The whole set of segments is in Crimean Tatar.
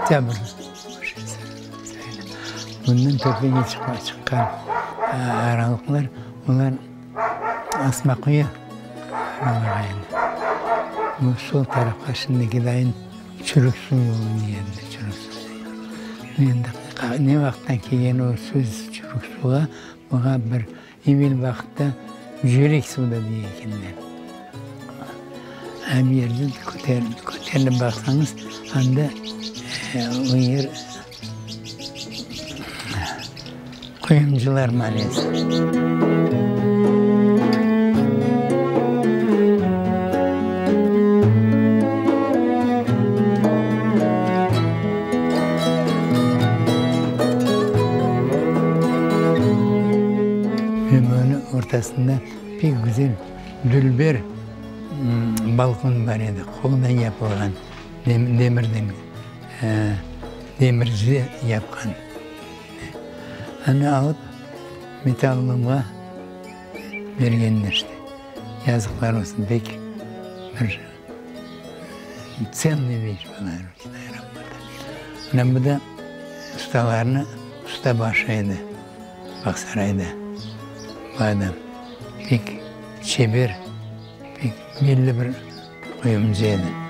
Oktâbr Bundan töpege çıqqan aralıqlar, olar Asma Quyu aralığı edi. Bu sol tarafqa şimdiki dayın Çürük Suv yolu deyildi, Çürük Suv. Endi ne vaqıttan kelgen o söz Çürük Suvğa, buña bir Evel vaqıtta Cürek suv da dey ekenler. Bu yerde köterilip baqsañız, anda o yer Quyumcılar maalesi. Ve bunıñ ortasında pek güzel, dülber balkon bar edi, qoldan yapılğan, demirden, demirci yapqan. Anı alıp metallolomğa bergenler işte. Yazıqlar olsun, pek bir Tsenniy veş bana, Mına bu da ustalarnı usta başı edi Bağsarayda. Bu adam pek çeber, pek belli bir quyumcı edi.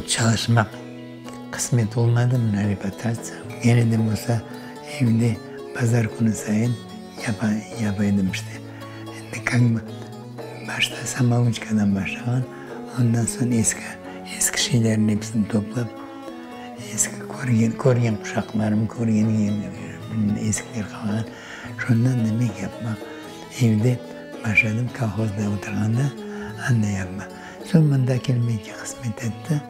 Çalışmaq. Qısmet olmadı, mına reputatsiya. Kene de bolsa, evde bazar künü sayın yapa, yapa edim işte. Endi kak bı, başta samouçkadan başlağan, ondan soñ eski, eski şeylerniñ episini toplap, eski körgen, körgen quşaqlarım, körgen eskiler qalğan, şondan demek yapmaq. Evde başladım, kolhozda oturğanda, anda yapmaq. Soñ mında kelmege qısmet etti.